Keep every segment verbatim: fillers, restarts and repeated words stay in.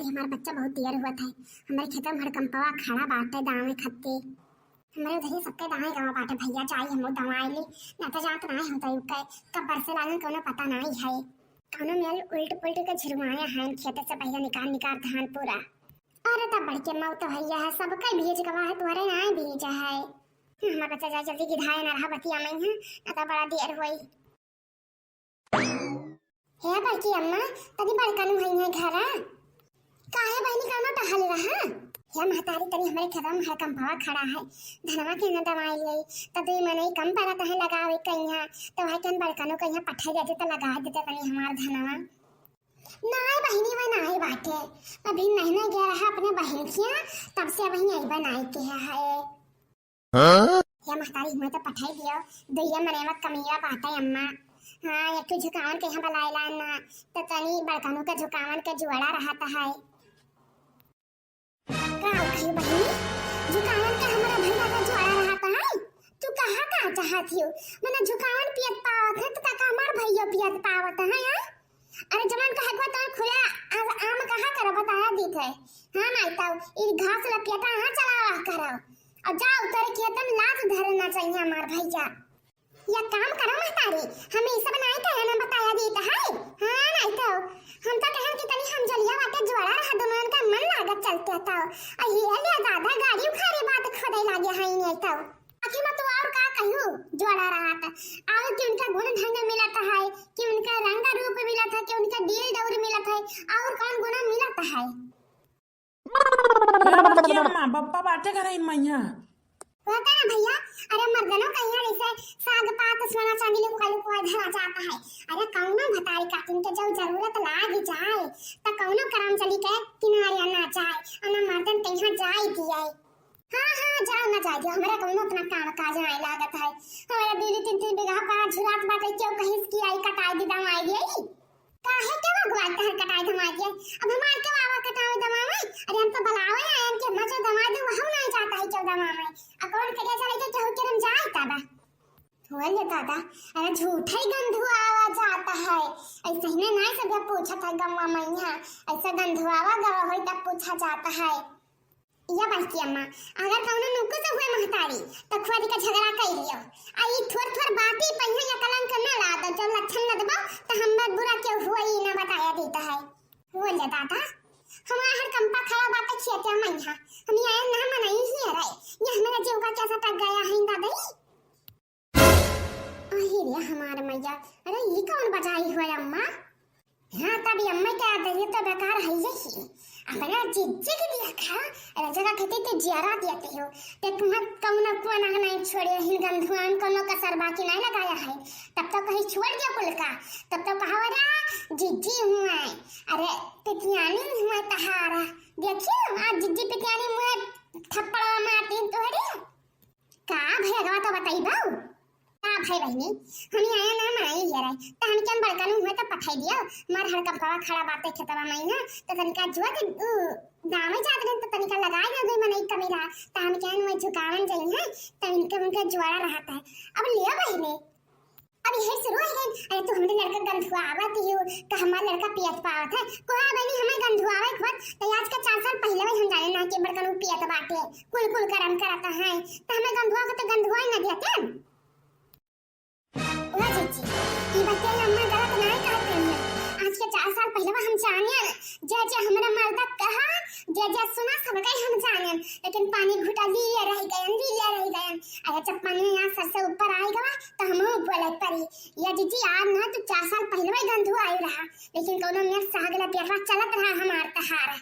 हमार बच्चा बहुत देर हुआ था, हमारे खेत में हड़कंपवा खड़ा बाटे दावे खत्ते। हमारे उधर ही सबके दावे गवा बाटे भैया, जाई हमो दवाई ले, ना तो जात ना होता यू के कब बरसे लागन कोनो पता ना है। कौनो मेल उल्ट पुल्ट के झिरवाए हैं खेत से भैया निकाल निकाल धान पूरा। अरे तब बड़के मऊ तो भैया है, सबके बीज गवा है, तोहरे ना बीज है। हमार बच्चा जाए जल्दी गिधाए ना रहा बतिया में है, ना तो बड़ा देर होई। हे बड़की अम्मा, तनी बड़कनू हई है घरा। काहे बहिनी, कौनो टहल रहा? हे महतारी, तनी हमरे खेतवा में हड़कंपवा खड़ा है, धनवा के न दवाई ले, त दुई मनई कम पड़त है लगावे कइहाँ, त वह केन बड़कनू कइहाँ पठाई देते त लगा देते तनी हमार धनवा। नाय बहिनी, वह नाय बाटे, अभी नहने गया रहा अपने बहिन किया, तब से वही आई बनाई के है। हाँ? या महतारी, हुआँ तो पठाई दियो, दुइया मनेवा कमिया बाटे अम्मा। हाँ, एक ठो झुकावन के यहाँ बलाइला ना, तो तनी बड़कनू के झुकावन के जुआड़ा रहत है। का कही बहिनी, झुकावन के हमारा भैया का जुआड़ा रहत है? तू कहा का चाहत हियो? मने झुकावन पियत पावत है, तो का हमार भैया पियत पावत है, हाँ? अरे जवन कहे को तो खुला आ-, आम कहा करो बताया दीत है। हाँ माई ताऊ, ई घास लपियता हाँ चलावा करो। और जाओ तोरे खेत में लात धरे ना चाहिए हमार भैया। या काम करो महतारी, हमें ई सब नाई कहे ना बताया दीत है। हाँ माई ताऊ, हम तो कहन कि तनी हम जलिया बाटे जुआड़ा रहा दोनों का मन लागत चलते ताऊ। आ ये ले दादा गाड़ी उखारे बात खोदे लागे है नहीं ताऊ। आखिर में तो और का कहूँ, जोड़ा रहा था। और कि उनका गुण ढंग मिलत है, कि उनका रंग रूप मिलत है, कि उनका डील डौर मिलत है, और कौन गुण मिलत है? हे बड़की अम्मा, बप्पा बाटे घर है मैया। होता ना भैया, अरे मर्दनो कहिया जैसे साग पात सोना चांदी लुका लुका धरा जाता है। अरे कौनो भतारी काटिन के जब जरूरत लाग जाए, त कौनो करम चली के किनारे ना जाए, अना मर्दन कहिया जाए दिए। हाँ, हाँ, जाओ ना जाए दियो, हमरा कौनो अपना काम काज नाय लागत है। हमरा दू दू तीन तीन बीघा का झुरात बाटे, केहू कहिस कि आई कटाई दी दमाई दी आई। काहे के बगवाई तहर कटाई दमाई दी आई? अब हमार के बाबा कटावे दमावे? अरे हम तो बलावे आयन के मचो दमाई दे, वहम नाय जाता है केहू दमावे। आ कौन करिया चले के केहू के हम जाए ताबा? होल दादा, अरे झूठा ही गंधुआवा जाता है। ऐसे ही ना नाय सब पूछत है गमवा मैया, ऐसा गंधुआवा गवा होई तब पूछा जाता है। या बड़की अम्मा, अगर कौनो नुकुस हुए महतारी, त खुद के झगड़ा कई लियो। आ ई थोर थोर बाती पहिया या कलंक न ला दो, जो लक्षण न दबो, त हमें बुरा क्यों हुआ ई न बताया देता है। बोले दादा, हमार हड़कंपा खड़ा बाटे खेते मैया, हम ये ना मनाई ही रहे, ये हमारा जीव का कैसा टक गया है दादा ई? अही रे हमार मैया, अरे ई कौन बजाई हो अम्मा? हाँ, तब ई अम्मा के आदत तो बेकार है यही। अपना जिज्जी के दिया खा, अरे जगह खेती ते जियारा दिया ते हो। ते तुम्हार कौनो कोना नहीं छोड़े, हिन गंधुआन कौनो कसर बाकी नहीं लगाया है। तब तो कहीं छोड़ दिया कुल का, तब तो कहा रे जिज्जी हुआ है, अरे पितियानी हुआ तहारा। देखियो, आज जिज्जी पितियानी मुँह थप्पड़ मारती तोहरे। का भैया तो बताई बाऊ? का भाई बहिनी, हम यहाँ ना माई ये रहे, त हम क्या बड़का नु हुआ तो पठाई दियो, मार हड़कंपवा खड़ा बाटे खेतवा में ना, तो तनिका जुआ के, उ, दामे जात रहे, तो तनिका लगाए ना गई मनई कमी रहा, त हम क्या नु झुकावन जाई है, त इनके उनके जुआड़ा रहता है। अब लियो बहिनी, अब यही शुरू हो गए, अरे तू हमरे लड़का गंधुआ आवत ही हो, का हमार लड़का पियत पावत है, कोहा बहिनी हमें गंधुआवे खोत, तो आज का चार साल पहले ही हम जाने ना कि बड़का नु पियत बाटे, कुल कुल करम करत है, त हमें गंधुआ को तो गंधुआ ही ना दिया क्या? ओ जीजी, ई बतिया अम्मा गलत नाय कहत रही है। आज के चार साल पहले हम जानियन, जे जे हमरा मर्दा कहा, जे जे सुना, सब के हम जानियन, लेकिन पानी घुटा लिए रह गयन, लिए रह गयन। अरे जब पानी यहाँ सर से ऊपर आए गवा, तो हम बोले परी, या जीजी, आज ना तू चार साल पहले ही गंधुआ आए रहा, लेकिन कौनो मेर साग लपेटवा चलत रहा हमार तहार।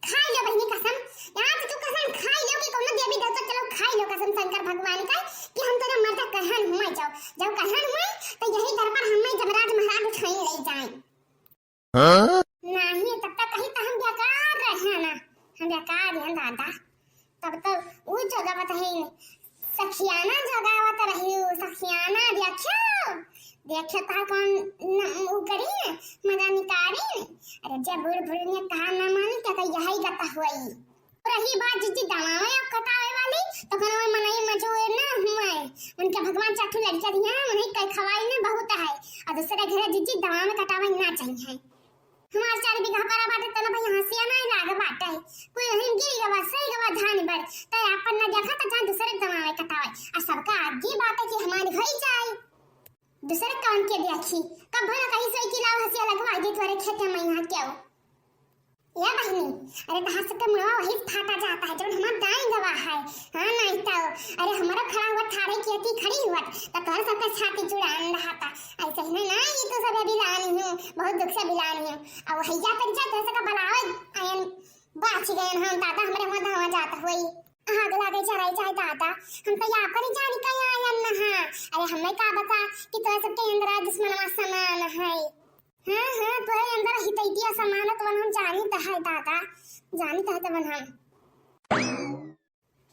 खाई लो बहिनी कसम, आज तू कसम खाई लो कि कौनो देवी देवता चलो खाई लो कसम शंकर भगवान का कि हम तेरा मर्दा कहन हुए जाओ, जब कहन हुए तो यही दर पर हमें जमराज महाराज उठाई ले जाए। हाँ? नहीं, तब तक कहीं तो हम बेकार रहे ना, हम बेकार रहे दादा। तब तो ऊ जोगावत है, सखियाना जोगावत रही, सखियाना देखियो, देखियो ता कौन न-, ऊ करी, मजा निकारी। अरे जे बूढ़ बूढ़ ने कहा ना मानी, क्या कही यही गता हुई। रही बात जीजी दमावे और कटावे वाली, तो कौनो मनई मजूर ना हुए, उनके भगवान चार ठो लड़कियां दिया है, उन्हें कई खवाई में बहुत है, और दूसरे घरे जीजी दमावे कटावे ना चाहिए। हमार चार बीघा परा बाटे, तना भाई हंसिया नाहीं लाग बाटे। कोई हिम गिरी गवा, सही गवा धान बड़। त आपन ना देखा त जान दूसरे दवावे कटावे। आ सबका आगे बाटे कि हमारी होई जाए। दूसरे कौन के देखी? कब ना कहीं सोई कि लाओ हंसिया लगवा दे तोरे खेते में यहाँ क्या हो? या बहिनी, अरे तहार सबके मुड़वा वही फाटा जाता है, जब हमार दाई गवा है। हाँ, नहीं तो, अरे हमारा खड़ा हुआ ठाड़े की अति खड़ी हुआ, त तोहरे सबके छाती जुड़ान रहा था। ऐसे ही ना, ना, ये तो सब अभी लानी हूँ, बहुत दुख से अभी लानी हूँ। अब हैया पर जा, तोहरे सबके बनावे, आयन बाच गए हम, दादा हमरे हुआ धावा जाता हुई। आग लागे चराई चाहे दादा, हम तो या पर जानी कहीं आयन ना। अरे हमें का बता कि तोहरे सबके इंदिरा दुश्मनवा समान है। हाँ, हाँ, तोहरे अंदर हितैतिया समानत वन हम जानित है दादा, जानित है तवन हम।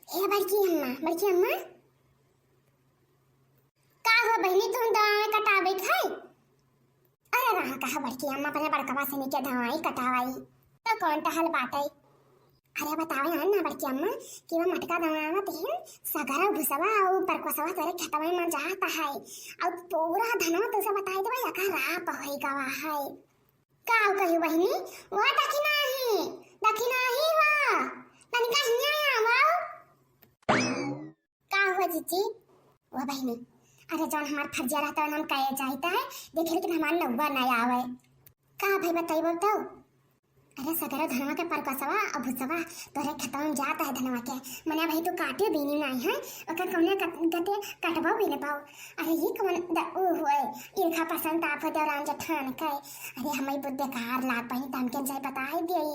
हे बड़की अम्मा, बड़की अम्मा, का हो बहिनी, तुम दवाई कटावे खाई? अरे रहा कहा बड़की अम्मा, अपने बड़कवा से नीचे दवाई कटावाई, तो कौन टहल बाटे? अरे बतावे हन ना बड़की अम्मा कि वो मटका दवावत हिन, सगरो भुसवा अउ परकोसवा तोरे खेतवा में जात है, अउ पूरा धनवा तुसे बताई देबे, एका राप होई गवा है। का कही बहिनी, वो दखिना ही, दखिना ही वो, तनिका हिया आवा। का हुआ जीजी? वो बहिनी, अरे जौन हमार फर्जिया रहता है हम कहे जाता है, देखे लेकिन हमार नौवा ना आवे। का भाई बताइबो तो? अरे सगरो धनवा के परकसवा अउ भुसवा तोरे खेतवा में जात है धनवा के। मने भाई तू काटे बीनी नाई है, ओकर कौने कट-, गते कटबो भी न पाओ। अरे ये कौन द-, ऊ हुए, ईर्खा पसंद आप हो देवरान जेठान के। अरे हमें बहुत बेकार लाग पाई, तन के जाए बताए दिए।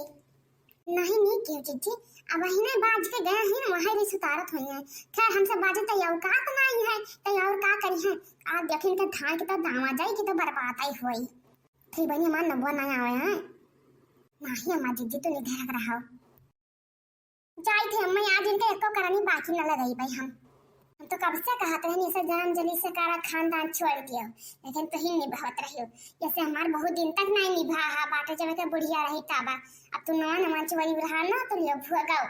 नहीं, नहीं क्यों जीजी, अब वही नहीं बाज के गए हैं, वही भी सुतारत हुई है। खैर हमसे बाजे तो ये औकात नहीं है, तो ये और का करी है? आप देखिन के धान की तो दावा जाई की तो बर्बाद ही हुई। ठीक बनी हमार नबुआ ना आवे हैं। नाही अम्मा जीजी, तू निधरक रहो। जाई थे अम्मा, आज इनके एको करनी बाकी न लगाई भाई हम। हम तो कब से कहत रहनी इसे जन्म जली से कारा खानदान छोड़ दियो, लेकिन तू ही निभावत रहियो। जैसे हमार बहुत दिन तक नहीं निभा हा बाटे, जब के बुढ़िया रही ताबा। अब तू नवा नवा चोरी रहा ना तो लियो भुआ गाओ।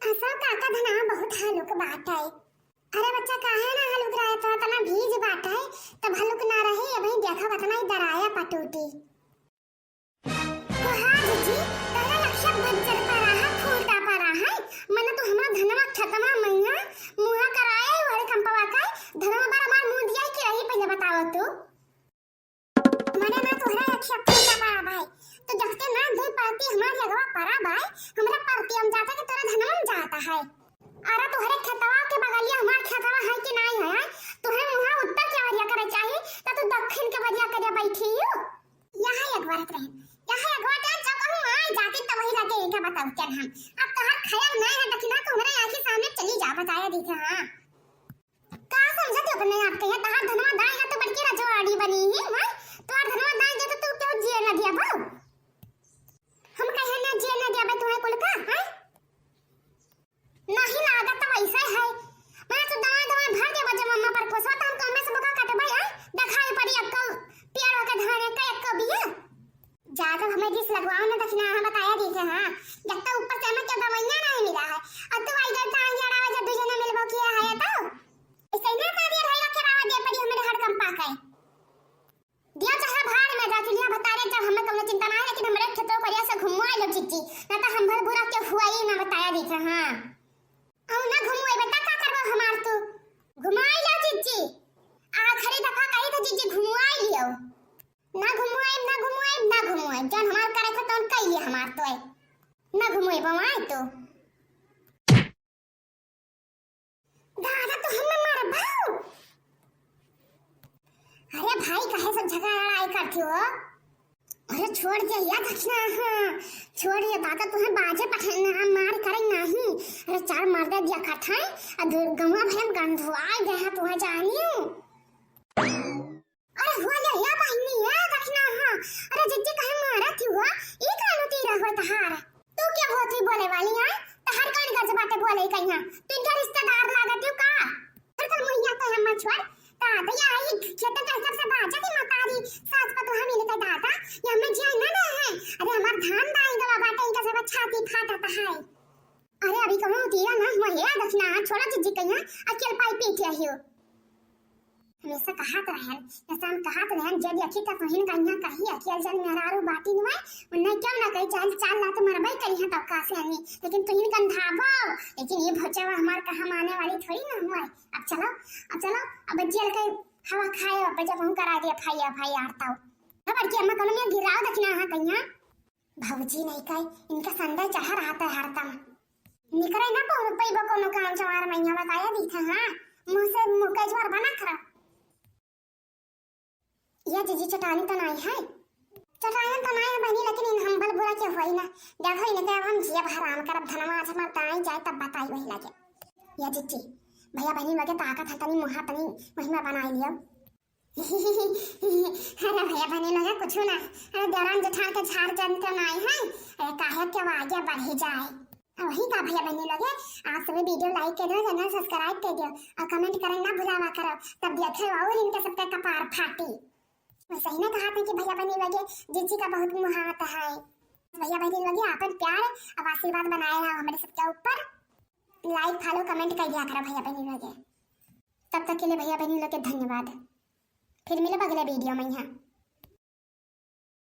असल काका धनवा बहुत हलुक बाटे। अरे बच्चा, काहे ना हलुक रहे? तो इतना भीज बाटे, तब हलुक ना रहे। अबही देखा, इतना ही दराया पटूटी। तो हाँ जीजी, तोहरा लक्ष्य बज्जर पड़ा है, फूटा पड़ा है। मने तो हमार धनवा खेतवा मैया मुहा कराए वाले कंपवा का धनवा बार हमार मुंह दिया कि रही, पहले बताओ तू। मने ना तोहरा अखिया फूटा पड़ा भाई। तो जब से ना दू पाती हमार लगवा पड़ा भाई, हमरा परती हम जाता कि तोरा धनवा में जाता है। अरे तोहरे खेतवा के बगलिया हमार खेतवा है कि नाई है? तोहरे मुहा उत्तर के वरिया करे चाही, त तू दक्षिण के वरिया करे बैठी हो। यहाँ एक बार रहे, यहाँ एक बार जब हम आ जाती तब वही लगे इनका बताओ क्या हम। अब तोहर ख्याल नहीं है दक्षिणा तो हमारे आँखी सामने चली जा बताया दी थे। हाँ। का समझत हो अपने आप के? ये तहार धनवा दाई ना तो बड़की रजवाड़ी बनी ही, हैं? तोहार धनवा दाई दे तो तू क्यों जिए ना दिया बाऊ? हम कहे ना जिए ना दिया बे तुम्हें कुल का, हैं? नहीं लागत तो वैसे है। मैं तो दवा दवा भर दे बजे मम्मा पर कोसवा तो हम कमे से बुका कटबे, हैं? दिखाई पड़ी अक्कल पेड़ होके धान का अक्कल बिया। ज्यादा हमें डिस लगवाओ ना, दक्षिणा हम बताया दी थे, हाँ। जब तक ऊपर से हमें क्या दवाइयाँ नहीं मिला है। और तू आई गई टांग लड़ावे जब दू जने मिलबो किया है तो। ऐसे ही ना तो दिया ढाई लाख के रावा दे पड़ी हमारे हर कंपा का है। दिया चाहे भाड़ में जा चुलिया बतारे जब हमें कौनो चिंता ना है, लेकिन हमारे खेतों पर ऐसे घुमवा लो जीजी। ना तो हम भर बुरा के हुआ ही ना बताया दी थे, हाँ। और ना घुमवाई बेटा का करबो हमार तू? घुमवाई लो जीजी। आखिरी दफा कही तो जीजी घुमवाई लियो। ना घुमुआइब, ना घुमुआइब, ना घुमुआइब। जौन हमार करे को तौन कइले हमार तो है। ना घुमुआइब हमार तो। दादा तो हमें मार भाऊ। अरे भाई, काहे सब झगड़ा लड़ाई करती हो? अरे छोड़ दे यार दक्षिणा, हाँ। छोड़ दे दादा, तुम्हें बाजे पठाना, हम मार करें नहीं। अरे चार मार दे दिया कठाई, अब गंवा भरम गंधुआ गया है तुम्हें जानियो। अरे हो ले या बहिनी, ए दक्षिणा, हाँ। अरे जिज्जी काहे मारत ही हो? ई कानू तीरा हो तहार। तू क्या होत ही बोले वाली, हाँ? तहार कौन गज बाटे बोले कहिया? तू इनका रिश्तेदार लागत हो का? अरे तो मुहिया तो हम छोड़। दादा या आई खेत के सबसे बाजा की मतारी, सास पर तो हम इनका दादा, या हमें जिया ना दे है। अरे हमार धान दाई गवा बाटे, इनका सब छाती फाटत है। अरे अभी कौनो तीरा ना हुआ है, दक्षिणा, छोड़ा जिज्जी कहिया, अकेल पाई पीट रही हो। हमेसा कहत रहन, हमेसा हम कहत रहन, जब यखी त तुहिन कहिया कही अकियल जन मेहरारू बाटी नुआए, उन्हें क्यों ना कही, चाहे चाल लात मरबई करिहा तब का से हनी, लेकिन तुहिन कंधाबो, लेकिन ये भोचवा हमार कहा माने वाली थोड़ी ना हुआ है। अब चलो, अब चलो, अब जेल के हवा खाए, अब जब हम करा दिया भाई, भाई यार ताऊ। अब बड़की अम्मा कौनो में गिराव दखिना हा कहिया। भौजी नहीं कही, इनका संदेह चढ़ा रहता है हरदम। निकरे ना पौर पैबो कोनो काम चमार मैया बताया दी था, हाँ? मुँह से मुँह के ज्वर बना खरा। ये जीजी चटानी तो नहीं है, चटायन तो नहीं है बहनी, लेकिन इन हम्बल बुरा के होई ना। देखो इनके अब हम जियब हराम करब, धनवा आज हमार दाई जाए तब बताई वही लगे। ये जीजी, भैया बहनी लगे ताकत है, तनी मुहा तनी महिमा बनाई लियो। अरे भैया बहनी लगे कुछ ना, अरे देवरान जेठान के झार जन के नाई है, अरे काहे के वो आगे बढ़ी जाए। और वही का भैया बहनी लगे, आप सभी video like कर दो, channel subscribe कर दो और comment करना ना भुलावा करो, तब देखे और इनके सबके कपार फाटी। वैसे ही ना कहा था कि भैया बहनी लगे जीजी का बहुत मुहावता है। भैया बहनी लगे आपन प्यार और आशीर्वाद बनाए रहो हमारे सबके ऊपर, like follow comment कर दिया करो भैया बहनी लगे। तब तक के लिए भैया बहनी लगे धन्यवाद, फिर मिलब अगले video में यहाँ।